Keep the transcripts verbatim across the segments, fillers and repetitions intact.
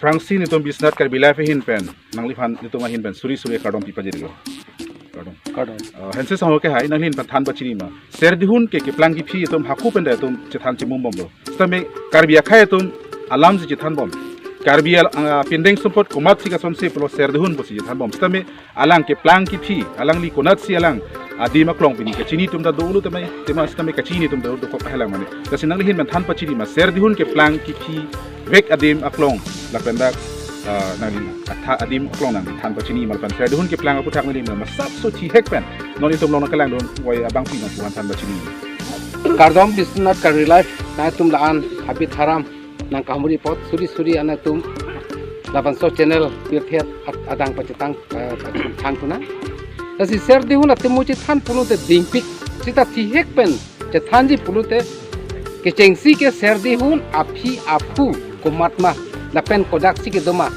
Aphrangsi nelitum Biswanath Karbi Live ahin pen, nangliphan nelitum ahin pen suri suri kardom pi pajirlo. Kardom. Kardom. Uh, hense sangho ke hai, nangliphan than pachini ma. Serdihun ke keplang kephi atum hako pen ta itum chethan chimum bomlo. Sitame Karbi akhei atum alam si chethan bom. Karbi al-, uh, pindeng sumpot komatsi kasonse pulo Serdihun pusi chethan bom. Sitame alang keplang kephi, alangli konatsi alang adim aklong pini kachini atum ta dolo tame, tema sitame kachini atum ta dokok helang mane. Lasi nanglihin pen than pachini ma Serdihun keplang kephi vek adim aklong lapen dak, ah, nangli atha adim aklong nangli than pachini ma lapen Serdihun keplang aputhak nangli ma sapso thihek pen non itum along nangkelangdun wai abangpi nangphan than pachini. Kardom Biswanath Karbi Live, nangtum la-an habit haram nangkahumri apot suri suri anatum labangso channel pirthe at-, adang pachetang, eh, pachetang puna. Lasi Serdihun atum muchithan pulote dingpik, sita thihek pen chethanji pulote kechengsi ke Serdihun aphi aphu komat ma lapen kodaksi kedo ma,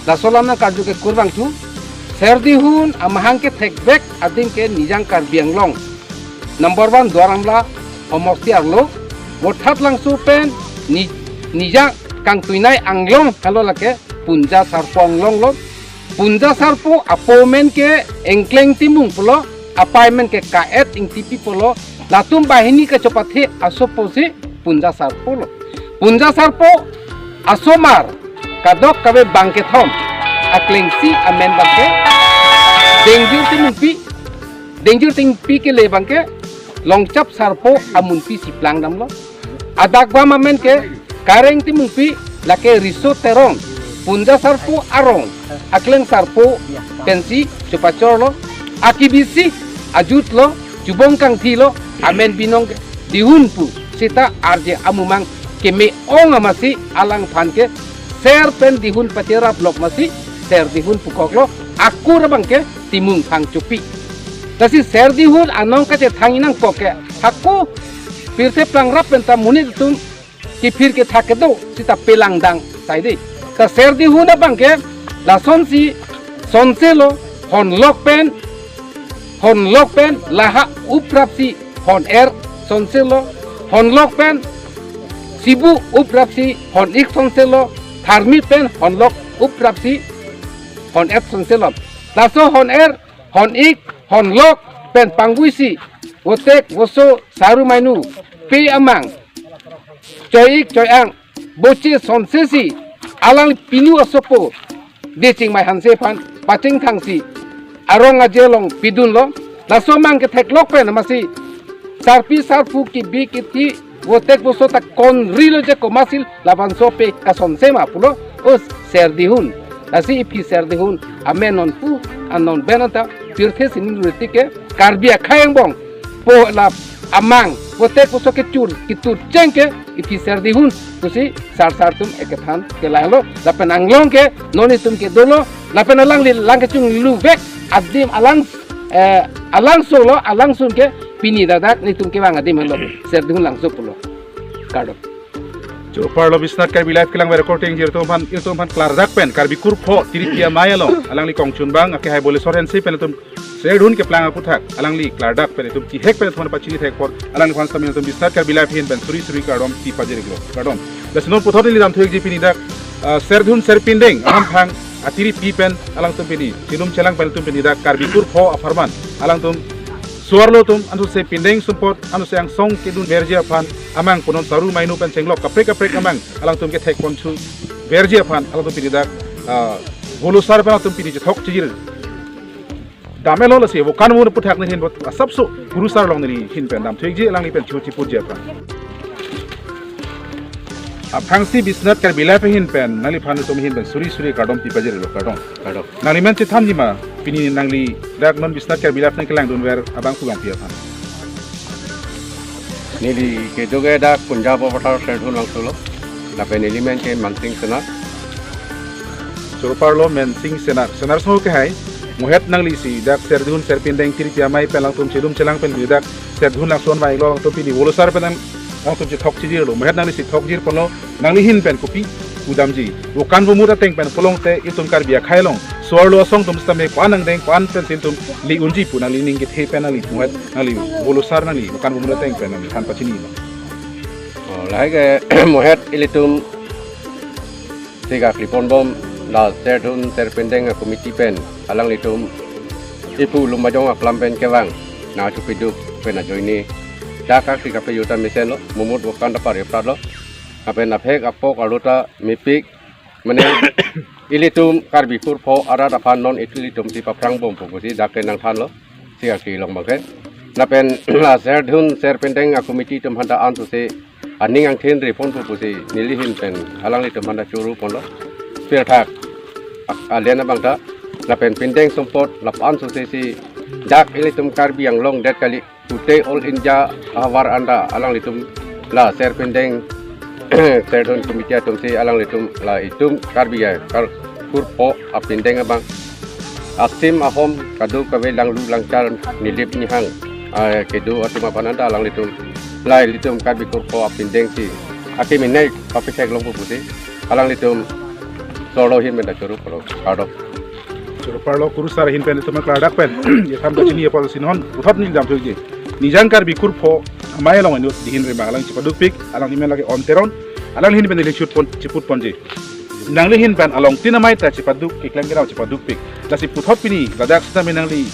laso alam nangkarju ke kurvangthu. Serdihun amahang kethek vek adim ke Nijang Karbi Anglong number one Duar Amla homosti arlo, Vothatlangso pen Ni-, Nijang Kangtuinei Anglong helo, lake Punja Sarpo Anglong lo. Punja Sarpo apo amen ke Engkleng Timung pulo, apei amen ke Ka-et Ingtipi pulo, latum banghini kachopathe asopo si Punja Sarpo lo. Punja Sarpo asomar kadokave bangkethom, aklengsi amen abangke Dengjir Timungpi, Dengjir Timungpi kele abangke Longchap Sarpo amunpi si plangdamlo. Adakvam amen ke Kareng Timungpi, lake Riso Terong, Punja Sarpo arong, akleng Sarpo pensi chopachorlo. Akibisi ajutlo, chubong kangthilo, amen binong ke Dihun pu, sita arje amumang keme-ong amatsi alangphan ke Ser pen Dihun pacherap lok amatsi Serdihun pukoklo, akur abangke Timung Phangchopi. Lasi Serdihun anong kachethang inang kok ke hako pirthe plangrap pen ta monit atum kephir kethak kedo sita pelangdang saide. Ta Serdihun abangke lasonsi sonselo, honlok pen, honlok pen laha uprapsi hon-er sonselo, honlok pen sibu uprapsi hon-ik sonselo, tharmi pen honlok uprapsi hon-et sonselo. Laso hon-er, hon-ik, honlok pen pangguisi, votek, voso, saru mainu, pe amang, choi-ik choi-ang, boche sonsesi, alang pinu asopo, Dechingmai Hanse aphan pachingthangsi arong aje along pidunlo. Laso amang ketheklok pen amatsi sarpi sarpo kebi kethi votek voso ta konrilo je komatsi labangso pe kasonse ma pulo, o Serdihun. Lasi iphi Serdihun amen non pu, anon ben anta pirthe sining riti ke Karbi akhei angbong po la amang votek voso kechur ketur cheng ke iphi Serdihun pusi sar sar atum ekethan kelanglo. Lapen anglong ke non itum ke dolo, lapen alangli lang kechung luvek adim alang, eh, alangso lo, alangsun ke pini dak dak nelitum kevang adim lo, Serdihun Langso pulo. Kardom. Choro parlo Biswanath Karbi Live kelang recording jir atum aphan, itum aphan klardak pen Karbi kurpho tiripi amei along alangli kongchunbang ake hai Bolesor Hanse pen itum Serdihun keplang aputhak alangli klardak pen itum thihek pen itum pachini thek apot alangliphan sitame itum Biswanath Karbi Live ahin pen suri suri kardom pi pajirlo. Kardom. Lasi non puthot neli damthu-ikji pini dak, ah, Serdihun Serpindeng ahamphang atiripi pen alangtum pini chilum chelang pen itum pini dak Karbi kurpho apharman alangtum so-arlo atum ansose pindeng sumpot ansose angsong kedun verji aphan amang punon saru mainu pen chenglok kaprek kaprek amang alangtum kethek ponthu verji aphan alangtum pini dak, ah, Volusar pen alangtum pini chethok chijir dam-etlo. Lasi vokan mo aputhak nelihin apot asapso Kurusar along nelihin pen damthu-ikji, alangli pen churchi purji aphan. Aphrangsi Biswanath Karbi Live ahin pen nangliphan itum ahin pen suri suri kardom pi pajirlo. Kardom. Kardom. Nangli men chethanji ma, pini nangli dak non Biswanath Karbi Live nangkelangdunver abang pulang pi aphan. Neli kedo ke dak Punja Bopathar Serdihun Langso lo. Lapen neli men ke Mansing Senar. Choro parlo Mansing Senar. Senar so ke hai. Mohet nanglisi dak Serdihun Serpindeng tiripi amei pen alangtum chilum chelang pen dak Serdihun Langso anvai lo alangtum pini Volusar pen alangtum chethok chijirlo. Mohet nanglisi thok jir ponlo, nanglihin pen kopi pudamji. Vokan vomut ateng pen pulote itum Karbi akhei along so-arlo asong atum sitame ko-an angdeng ko-an pensi itum li unji pu nangli ning kethe pen nangli mohet nangli Volusar nangli vokan vomut ateng pen nangli than pachinilo. Oh, lahai ke mohet ilitum Thik akli ponbom la Serdihun Serpindeng a committee pen alanglitum ipu Lumbajong aklam pen kevang nangchepiduk pen ajoine dak akli kape yuta mesenlo, mumut vokan ta pare pratlo. Lapen aphek apok arlo ta mepik, mane ilitum Karbi kurpho arat aphan non ilitum si paphrang bompo pusi dak ke nangthanlo. Thik akli long bangke. Lapen la Serdihun Serpindeng a committee atum aphanta ansose aning angthin ripon pusi nelihin pen alanglitum aphanta churu ponlo. Pirthak ak-, alen abang ta lapen pindeng sumpot lapu ansose si dak ilitum Karbi Anglong det kali, pute All India havar anta alanglitum la Serpindeng Serdihun committee atum si alanglitum la itum Karbi a kar kurpho apindeng abang asim ahom kadokave langlu langchar nilip nihang, ah, kedo atum aphan anta alanglitum la ilitum Karbi kurpho apindeng si akimi nai papithek longpo pusi alanglitum sorlo ahin pen ta churu ponlo, kardom. Churu parlo, kurusar ahin pen itum klardak pen itham kachini apor si non puthot neli damthuji. Nijang Karbi kurpho amei along inut dihin rimbang alang chepadukpik, alangli men lake On Teron, alanglihin pen neli chut pon, chiput ponji. Nanglihin pen along tin amei ta chepaduk, keklem kedam chepadukpik. Lasi puthot pini ladak sitame nangli,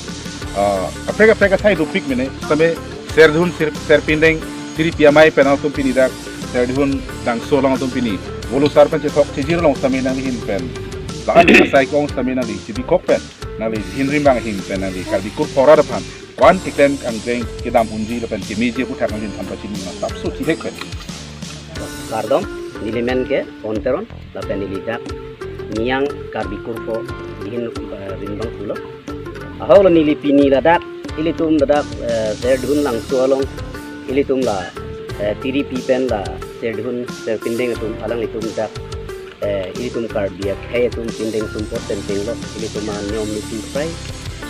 ah, kaprek kaprek asai dopik mene sitame Serdihun Ser-, Serpindeng Tiripi amei pen atum pini dak Serdihun Langso along atum pini volu sar pen chethok chejir along sitame nanglihin pen la-an asai kong sitame nangli chibikok pen nangli dihin rimbang ahin pen nangli Karbi kurpho arat aphan ko-an keklem kangdeng kedam unji lapen kemeji aputhak nanglihin aphan pachini ma sapso thihek pen. Kardom, neli men ke On Teron, lapen neli dak Niyang Karbi kurpho dihin, eh, rimbang pulo. Ahok lo neli pini ladak, ilitum ladak, eh, Serdihun Langso along, ilitum la, eh, Tiripi pen la Serdihun Serpindeng atum alanglitum dak, eh, ilitum Karbi akhei atum pindeng sumpot pen tenglo, ilitum aniyom niti prai.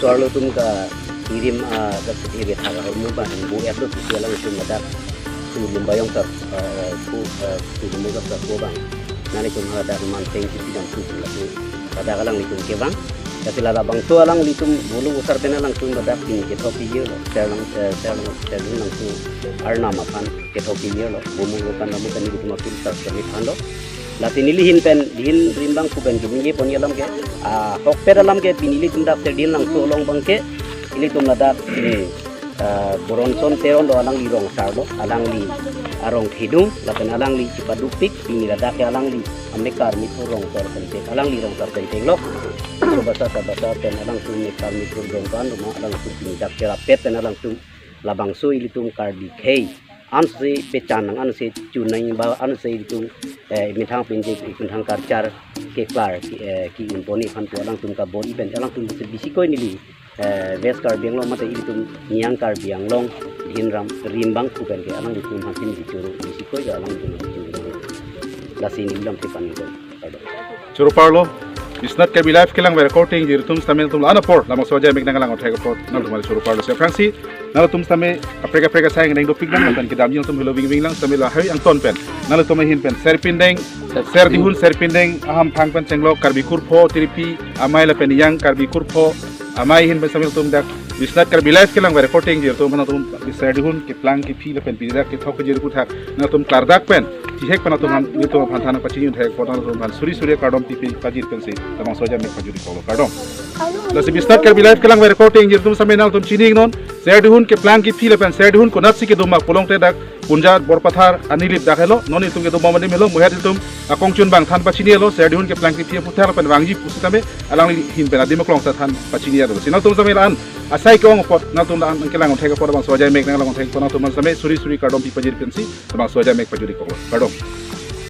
Sorlo atum ka irim, ah, ka siti ke thak ahormu ba hingbu etlo sisi alanglitum ladak. Su Lumbajong sar, eh, ku, eh, su Lumbajong sar ko bang. Nanglitum ha dak manteng sisi dam su ladak alanglitum kevang. Lasi labangso alanglitum volu vosar pen alangtum ladak pini kethok pijirlo. Serlang, eh, Serlang, Serlang Langso arnam aphan kethok pijirlo. Bomu kan lamu kan ilitum akur sar kami thanlo. Lasi nelihin pen dihin rimbang pu pen kebingje pon alam ke, ah, ahokpet alam ke pini ilitum dak Serdihun Langso along bangke ilitum ladak, hmm, ah, Boronson Teron do alangli rong sar do, alangli arong thedung, lapen alangli chepadukpik, pini ladak ke alangli amekar mithur rong sar pen tek, alangli rong sar pen tek lo. Sabasa sabasa pen alangtum mekar mithur rong kan, roma alangtum pini dak cherapet pen alangtum labangso ilitum Karbi khei ansi pechan nang, ansi chun nang, ba ansi itum, eh, methang pinjik, methang karchar keklar, ki, eh, ki-un pon aphan pu alangtum kabor-i pen alangtum si bisikoi neli, eh, West Karbi Anglong mate ilitum Niyang Karbi Anglong dihin ram rimbang pu pen ke alanglitum aphan pini churu bisikoi ke alangtum churu. Lasi neli lamthe pan ko. Churu parlo, Biswanath Karbi Live kelang ver korte ingjir atum sitame nangtum la-an apor labangso ajai mek nanglang othek apor nangtum churu parlo. Si aphrangsi nangtum sitame kaprek kaprek asai nang dopik lang, lapen kedamji nangtum helo vingving lang sitame lahai angton pen nangtum ahin pen Serpindeng, Serdihun Serpindeng ahamphang pen chenglo Karbi kurpho Tiripi amei lapen Niyang Karbi kurpho amei ahin pen sitame nangtum dak Biswanath Karbi Live kelang ver korte ingjir atum nangtum Serdihun keplang kephi lapen pini dak kethok kejir aputhak nangtum klardak pen thihek pen nangtum aphan, nangtum aphan than pachini thek apot nangtum aphan suri suri kardom pipi pajir pensi labangso ajai mek pajuri kolo, kardom. Lasi Biswanath Karbi Live kelang ver korte ingjir atum sitame nangtum chini non Serdihun keplang kephi lapen Serdihun konatsi kedo ma pulote dak Punjab Borpathar anilip dak helo, non itum kedo ma manim helo, muhet itum akong chun bang than pachini helo, Serdihun keplang kephi aputhak pen vangji pusitame alanglihin pen adim aklong sa than pachini helo. Si nangtum sitame la-an asai ke-ong apot nangtum la-an kelang thek apot labangso ajai mek nanglang thek apot nangtum sitame suri suri kardom pipi pajir pensi labangso ajai mek pajuri kolo, kardom.